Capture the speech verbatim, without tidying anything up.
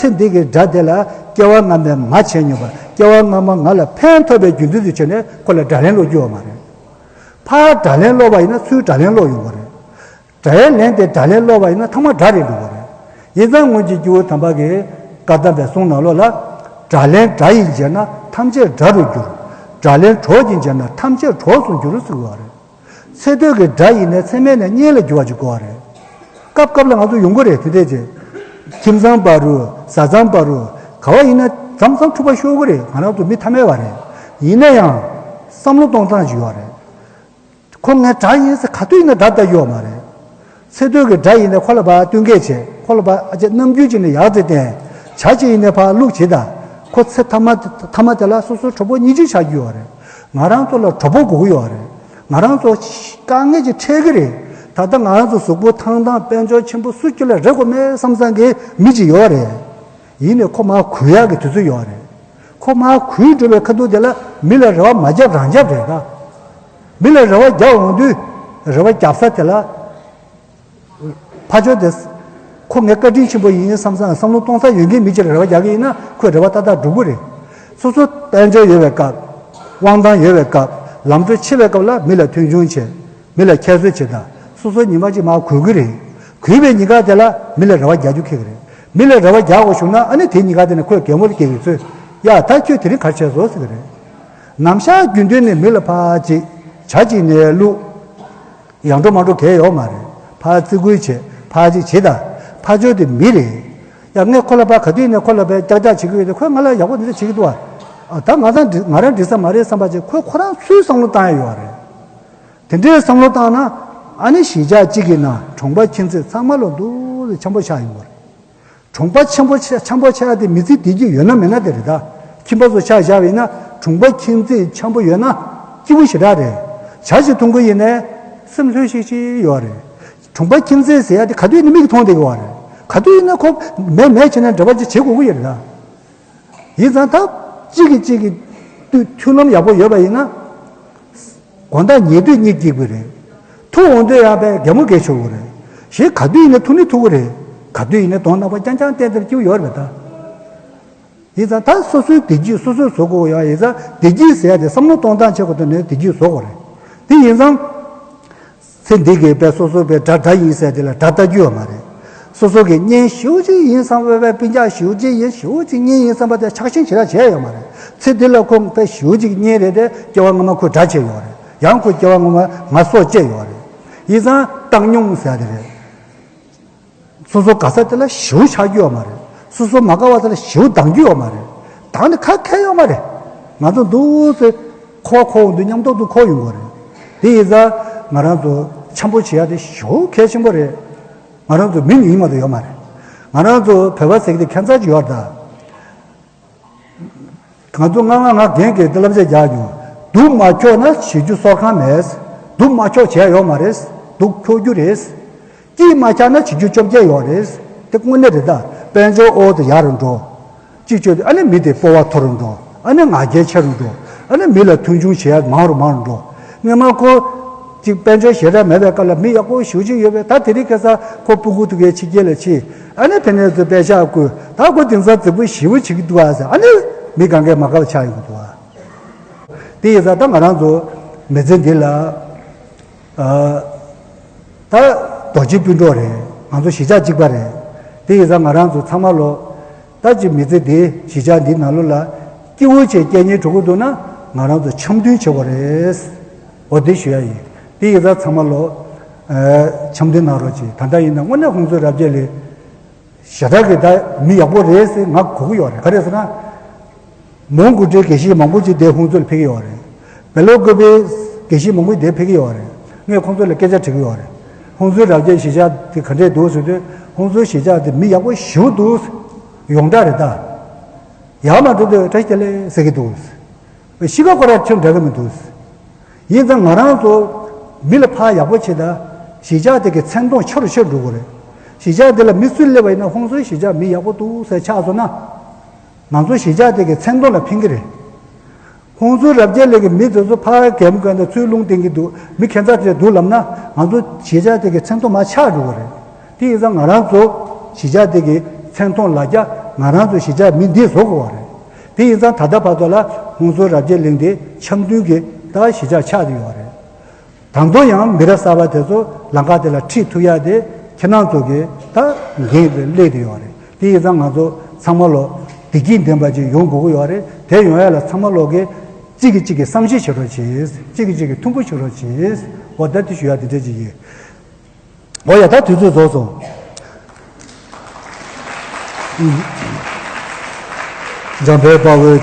ཚེ་འདི་གི་དགྲ་དེ་ལ་སྐྱེ་བ་སྔ་མའི་མ་བྱས་མྱོང་བ། སྐྱེ་བ་སྔ་མ་ང་ལ་ཕན་ཐོགས་པའི་རྒྱུ་མཚན་དུ་བྱས་ནས་ཁོ་ལ་དགྲ་ལན་སློག་རྒྱུ་ཡོད་མ་རེད། ཕར་དགྲ་ལན་སློག་པ་ཡིན་ན་ཚུར་དགྲ་ལན་སློག་ཡོང་བ་རེད། དགྲའི་ལན་དེ་དགྲ་ལན་སློག་པ་ཡིན་ན་ཐ་མ་དགྲ་རེད་འགྲོ་བ་རེད། ཡིན་ཙང་སྔོན་གྱི་སྐྱེས་བུ་དམ་པ་གིས་བཀའ་གདམས་པའི་གསུང་ནང་ལོགས་ལ། དགྲ་ལན་དགྲ་ཡིས་འཇལ་ན་ཐམས་ཅད་དགྲ་རུ་འགྱུར། དགྲ་ལན་གྲོགས་ཀྱིས་འཇལ་ན་ཐམས་ཅད་གྲོགས་སུ་འགྱུར་ཟེར་བ་རེད། ཚེ་སྟོད་ཀྱི་དགྲ་ཡིན་ནའི་ཚེ་སྨད་ནས་གཉེན་ལ་འགྱུར་བ་ཅིག་དགོས་པ་རེད། སྐབས་སྐབས་ལ་ང་ཚོ་ཡོང་གི་རེད་དེ་འདྲས་ཅིག་ཁྱིམ་ཚང་བར་རུ་བཟའ་ཚང་བར་རུ་ག་བ་ཡིན་ན་མཚམས་མཚམས་འཁྲུག་པ་ཤོར་གི་རེད། ང་རང་ཚོ་མི་ཐ་མལ་བ་རེད། ཡིན་ན་ཡང་བསམ་བློ་གཏོང་སྟངས་ཅིག་ཡོད་རེད། ཁོ་ངའི་དགྲ་ཡིན་ཟེར་ག་དུས་ཡིན་ན་དགྲ་ལྟ་རྒྱུ་ཡོད་མ་རེད། ཚེ་སྟོད་ཀྱི་དགྲ་ཡིན་ནའི་ཁོ་ལ་ཕར་བསྟུན་མཁས་བྱེད། ཁོ་ལ་ཕར་ཨ་ཅེ་རྣམ་འགྱུར་ཅིག་ནས་ཡག་ཙེ་བསྟན། བྱ་ཅིག་ཡིན་ནའི་ཕར་བླུག་བྱེད་ད། ཁོ་ཚེ་ཐ་མ་ཐ་མ་དེ་ལ་སོ་སོའི་གྲོགས་པོ་གཉིས་ཅིག་ཆགས་རྒྱུ་ཡོད་རེད། ང་རང་ཚོ་ལ་གྲོགས་པོ་དགོས་ཀྱི་ཡོད་རེད། ང་རང་ཚོ་དཀའ་ངལ་ཅིག་འཕྲད་ཀྱི་རེད། ད་ལྟ་ང་རང་ཚོ་གཟུགས་པོ་ཐང་ཐང་དཔལ་འབྱོར་ཆེན་པོ་སུ་ཁྱོད་ལ་རེ་དགོས་མེད་བསམ་བསམ་གྱི་མི་ཅིག་ཡོད་རེད། ཡིན་ནའི་ཁོ་མར་གུས་ཡག་གི་དུས་ཚོད་ཡོད་རེད། ཁོ་མར་གུས་འགྲོ་བའི་ཁ་ཐུག་དེ་ལ་མི་ལ་རེ་བ་མ་བརྒྱབ་རང་བརྒྱབ་རེད་ད། མི་ལ་རེ་བ་རྒྱག་འོང་དུས་རེ་བ་རྒྱབ་ས་དེ་ལ་ཕར་ཕྱོགས་དེ་ཁོ་ངའི་བཀའ་དྲིན་ཆེན་པོ་ཡིན་བསམ་བསམ་བསམ་བློ་གཏོང་ས་ཡོད་མཁན་མི་ཅིག་ལ་རེ་བ་རྒྱག་གི་ཡིན་ན་ཁོས་རེ་བ་ཏག་ཏག་འགྲུབ་ཀྱི་རེད། སོ་སོ་དཔལ་འབྱོར་ཡོད་པའི་སྐབས། དབང་ཐང་ཡོད་པའི་སྐབས། ལམ་འགྲོ་ཆེ་བའི་སྐབས་ལ་མི་ལ་མཐོང་ཆུང་བྱེད། མི་ལ་ཁྱད་གསོད་བྱེད་ད། སོ་སོ་ཉི་མ་གཅིག་མར་གུས་ཀྱི་རེད། གུས་པའི་ཉིན་ཀ་དེ་ལ་མི་ལ་རེ་བ་རྒྱག་རྒྱུ་ཁེལ་གྱི་རེད། མི་ལ་རེ་བ་རྒྱག་དགོས་བྱུང་ན་ཨ་ནི་དེའི་ཉིན་ཀ་དེ་ནས་ཁོས་གད་མོ་ལ་སྐྱེལ་གྱི་ཚོད། ཡ་ད་ཁྱོད་དེ་རིང་ག་རེ་བྱས་སོང་ཟེར་གྱི་རེད། ནམ་ཞག་རྒྱུན་དུ་ནས་མི་ལ་ཕར་ཅིག་བྱ་གཅིག་ནས་བླུག་ཡང་འགྲོ་མ་འགྲོ་གལ་ཡོད་མ་རེད། ཕར་བརྩི་བཀུར་བྱེད། ཕར་ཅིག་བྱེད་ད། ཕར་ཕྱོགས་དེ་མི་རེད། ཡ་ངས་ཁོ་ལ་ཕར་ག་དུས་ནས་ཁོ་ལ་ཕར་ཀྱག་ཀྱག་བྱེད་ཀྱི་ཡོད་དེ་ཁོས་ང་ལ་ཡག་པོ་འདི་འདྲ་བྱེད་ཀྱི་འདུག་ཨ། ད་ང་ཚང་འགྲིག་ང་རང་འགྲིག་ས་མ་རེད་བསམ་པ་ཅིག་ཁོས་ཁོ་རང་ཚོའི་བསམ་བློ་བཏང་ཡ་ཡོད་རེད། དེ་འདྲའི་བསམ་བློ་བཏང་ན་ཨ་ནི་གཞིས་ཆགས་གཅིག་གི་ནང་གྲོང་པ་ཁྱིམ་མཚེས་ཚང་མ་ལོ་འདུག་སེ་འཆམ་པོ་ཆགས་ཡོང་གི་རེད། གྲོང་པ་འཆམ་པོ་ཆགས་འཆམ་པོ་ཆགས་ཏེ་མི་ཚེ་བདེ་སྐྱིད་ཡོད་ན་མེད་ན་དེ་རེད་ད། ཁྱིམ་པ་ཚོ་ཆ་བཞག་པ་ཡིན་ན་གྲོང་པ་ཁྱིམ་མཚེས་འཆམ་པོ་ཡོད་ན་སྐྱིད་པོ་ཞེ་དྲག་རེད། ཇ་ཞིག་འཐུང་གི་ཡིན་ནའི་སེམས་ལྷོད་ཤིག་ཤིག་ཡོད་རེད། གྲོང་པ་ཁྱིམ་མཚེས་ཟེར་ཡ་དེ་ག་དུས་ཡིན་ན་མིག་གིས་མཐོང་བསྡད་ཀྱི་ཡོད་རེད། ག་དུས་ཡིན་ན་ཁོ་མེད་མེད་བྱས་ནས་འབྲེལ་བ་ཅིག་བྱེད་དགོས་ཀྱི་ཡོད་རེད་ད། ཡིན་ཙང་ད་གཅིག་གིས་གཅིག་གི་མཐུན་མཐུན་ལམ་ཡག་པོ་ཡོད་པ་ཡིན་ན། དགོང་དག་ཉལ་དུས་གཉིད་སྐྱིད་པོ་རེད། ཐུག་འོང་དུས་ཡང་པའི་གད་མོ་བགད་ཆོག་གི་རེད། གཞན་ག་དུས་ཡིན་ན་ཐུག་ནི་ཐུག་གི་རེད། ག་དུས་ཡིན་ན་གདོང་ནག་པོ་རྐྱང་རྐྱང་བསྟན་ཏེ་སྐྱིད་པོ་ཡོད་རེད་ད། ཡིན་ཙང་ད་སོ་སོའི་བདེ་སྐྱིད་སོ་སོས་བཟོ་དགོས་ཡོད། ཡིན་ཙང་བདེ་སྐྱིད་ཟེར་ཡ་དེ་བསམ་བློ་གཏོང་སྟངས་ཆེད་དུ་ནས་བདེ་སྐྱིད་བཟོ་དགོས་རེད། དེ་ཡིན་ཙང་། ཚེ་འདི་གི་དཔེ་སོ་སོ་དཔེ་དགྲ་དགྲ་ཡིན་ཟེར་དེ་ལ་དགྲ་ལྟ་རྒྱུ་ཡོད་མ་རེད། སོ་སོ་གི་གཉེན་ཞེ་པོ་ཅིག་ཡིན་བསམ་པའི་དཔེ་སྤུན་ཀྱག་ཞེ་པོ་ཅིག་ཡིན་ཞེ་པོ་ཅིག་གཉེན་ཡིན་བསམ་པ་དེ་ཆགས་ཞེན་ཞེ་དྲག་བྱས་ཡོད་མ་རེད། ཚེ་འདི་ལ་ཁོང་དཔེ་ཞེ་པོ་ཅིག་གཉེན་རེད་དེ་སྐྱེ་བ་སྔ་མ་ཁོས་དགྲ་བྱས་ཡོད་རེད། ཡང་ཁོས་སྐྱེ་བ་སྔ་མ་ང་སྲོག་བཅད་ཡོད་རེད། ཡིན་ཙང་བཏང་སྙོམས་ཟེར་དེ་རེད། སོ་སོ་དགའ་ས་དེ་ལ་ཞེ་པོ་ཆགས་རྒྱུ་ཡོད་མ་རེད། སོ་སོ་མ་དགའ་བ་དེ་ལ་ཞེ་པོ་སྡང་རྒྱུ་ཡོད་མ་རེད། སྡང་ནི་ཁ་ཁ་ཡོད་མ་རེད། ང་ཚོ་འདུག་སེ་འཁོར་འཁོར་འོང་དུས་མཉམ་ཐོག་ཏུ་འཁོར་ཡོང་གི་རེད། དེ་ཡིན་ཙང་ང་རང་ཚོ་འཆམ་པོ་བྱེད་ཡ་དེ་ཞེ་པོ་གལ་ཆེན་པོ་རེད། ང་རང་ཚོ་མི་ཉུང་མ་གཏོགས་ཡོད་མ་རེད། ང་རང་ཚོ་བོད་པ་ཟེར་གྱི་དེ་ཁྱད་མཚར་ཅིག་ཡོད་རེད་ད། ང་ཚོ་ང་ང་ང་རྒན་གྱིས་དེ་བསླབ་བྱ་རྒྱག་མྱོང་། སྡུག་མ་འཁྱོག་ན་བྱེད་རྒྱུ་གསོ་ཁང་མེད། སྡུག་མ་འཁྱོག་བྱས་ཡོད་མ་རེད། སྡུག་འཁྱོག་རྒྱུ་རེད། སྐྱིད་མ་ཆགས་ན་བྱེད་རྒྱུ་བཅོ་བརྒྱད་ཡོད་རེད། དེ་དངོས་གནས་རེད་ད། དཔལ་འབྱོར་ཨོ་དེ་ཡར་འགྲོ། གཅིག་བཅོས་ཏེ་ཨ་ནི་མི་དེ་སྤོབས་པ་མཐོ་རུ་འགྲོ། ཨ་ནི་ང་རྒྱལ་ཆེ་རུ་འགྲོ། ཨ་ནི་མི་ལ་མཐོང་ཆུང་བྱེད་ཡ་མང་རུ་མང་རུ་འགྲོ། སྔོན་མ་ཁོ་གཅིག་དཔལ་འབྱོར་ཞེ་དྲག་མེད་པའི་སྐབས་ལ་མི་ཡག་པོ་ཞེ་པོ་ཅིག་ཡོད་པས། ད་དེ་རིང་ཁ་སང་ཁོ་སྤུ་གུ་དེ་གའི་ཕྱི་རྒྱལ་ལ་ཕྱིན། ཨ་ནི་དེ་ནས་ཚུར་པད་ཤག་བསྐུར། ད་ཁོ་དེང་སང་རྫིག་པོ་ཞེ་པོ་བྱེད་ཀྱི་འདུག་ཨ་ཟེར། ཨ་ནི་མི་གང་གས་མ་དགའ་བ་ཆགས་ཡོང་གི་འདུག་ཨ། དེ་ཡིན་ཙང་ད་ང་རང་ཚོ་མི་ཚེ་འདི་ལ། ཨ། ད་རྡོ་རྗེ་སྤུན་གྲོགས་རེད། ང་ཚོ་གཞིས་ཆགས་གཅིག་པ་རེད། དེ་ཡིན་ཙང་ང་རང་ཚོ་ཚང་མ་ལོ། ད་ཅི་མི་ཚེ་འདི་གཞིས་ཆགས་འདི་ནང་ལོགས་ལ་སྐྱིད་པོ་བྱས་སྐྱེལ་སྙིང་བྲོ་གི་འདུག་ན་ང་རང་ཚོ་འཆམ་མཐུན་བྱེད་དགོས་རེད། འོ་དེ་ཞུ་ཡ་ཡིན། དེ་ཡིན་ཙང་ཚང་མ་ལོ། ཨ། འཆམ་མཐུན་གནང་རོགས་གྱིས། ད་ལྟ་ཡིན་ན་དངོས་གནས་ཧུན་སུར་རབ་རྒྱས་ལགས་ཞེ་དྲག་གི་ད་མི་ཡག་པོ་རེད་ཟེར་ང་གོ་གི་ཡོད་རེད། ག་རེ་ཟེར་ན། མོན་གྷོ་གྲས་དགེ་བཤེས་མང་པོ་ཅིག་དེ་ཧུན་སུར་ལ་ཕེབས་ཀྱི་ཡོད་རེད། སྦེལ་ཀོབ་པའི་དགེ་བཤེས་མང་པོ་དེ་ཕེབས་ཀྱི་ཡོད་རེད། ངས་ཁོང་ཚོ་ལ་སྐད་ཆ་དྲི་གི་ཡོད་རེད། ཧུན་སུར་རབ་རྒྱས་གཞིས་ཆགས་དེ་ག་འདྲས་འདུག་ཟེར་དུས་ཧུན་སུར་གཞིས་ཆགས་དེ་མི་ཡག་པོ་ཞེ་པོ་འདུག་ཡོངས་གྲགས་རེད་ད། ཡར་མར་འགྲོ་དུས་བཀྲ་ཤིས་བདེ་ལེགས་ཟེར་གྱི་འདུག་གཤིས་ཀ་ཁོ་རང་ཁྱོན་འདྲ་གི་མི་འདུག་ཡིན་ཙང་ང་རང་ཚོ་མི་ལ་ཕར་ཡག་པོ་བྱེད་ད། གཞིས་ཆགས་དེ་གི་མཚན་མཐོང་ཆེ་རུ་ཆེ་རུ་འགྲོ་གི་རེད། གཞིས་ཆགས་དེ་ལ་མི་སུ་སླེབས་པ་ཡིན་ན་ཧུན་སུར་གཞིས་ཆགས་མི་ཡག་པོ་འདུག་ཟེར་ཆགས་སོང་ན། ང་ཚོ་གཞིས་ཆགས་དེ་གི་མཚན་མཐོང་ལ་ཕན་གི་རེད། ཧུན་སུར་རབ་རྒྱས་ལགས་ཀྱི་མི་དེ་ཚོ་ཕར་གད་མོ་བགད་ནས་ཚུར་རླུང་བསྟན་གྱི་འདུག་མི་ཁྱད་མཚར་ཅིག་འདུག་ལབ་ན་ང་ཚོ་གཞིས་ཆགས་དེ་གི་མཚན་མཐོང་མར་ཆག་འགྲོ་གི་རེད། དེ་ཡིན་ཙང་ང་རང་ཚོ་གཞིས་ཆགས་དེ་གི་མཚན་མཐོང་ལ་རྒྱ་ ང་རང་ཚོ་གཞིས་ཆགས་མི་འདིས་བཟོ་དགོས་པ་རེད། དེ་ཡིན་ཙང་ད་ལྟ་བར་དུ་ལ་ཧུན་སུར་རབ་རྒྱས་གླིང་དེ་འཆམ་མཐུན་གྱི་ད་གཞིས་ཆགས་ཆགས་བསྡད་ཡོད་རེད། ད་དུང་ཡང་མི་རབས་གསར་པ་དེ་ཚོ་ལམ་ཁ་དེ་ལ་ཁྲིད་ཐུབ་ཡག་དེ་ཁྱེད་རང་ཚོ་གི་ད་འགན་དེ་སླེབས་བསྡད་ཡོད་རེད། དེ་ཡིན་ཙང་ང་ཚོ་ཚང་མ་ལོ་བདེ་སྐྱིད་ལྡན་པ་ཅིག་ཡོང་དགོས་ཀྱི་ཡོད་རེད། དེ་ཡོང་ཡག་ལ་ཚང་མ་ལོ་གི་གཅིག་གིས་གཅིག་གི་བསམ་ཤེས་བྱེད་རོགས་གྱིས། གཅིག་གིས་གཅིག་གི་མཐུན་པོ་བྱེད་རོགས་གྱིས། འོ་ད་དེ་ཞུ་ཡག་དེ་འདྲ་ཅིག་ཡིན། འོ་ཡ། ད་དུས་ཚོད་རྫོགས་སོང་། འཇམ་དཔལ་དཔའ་བོས་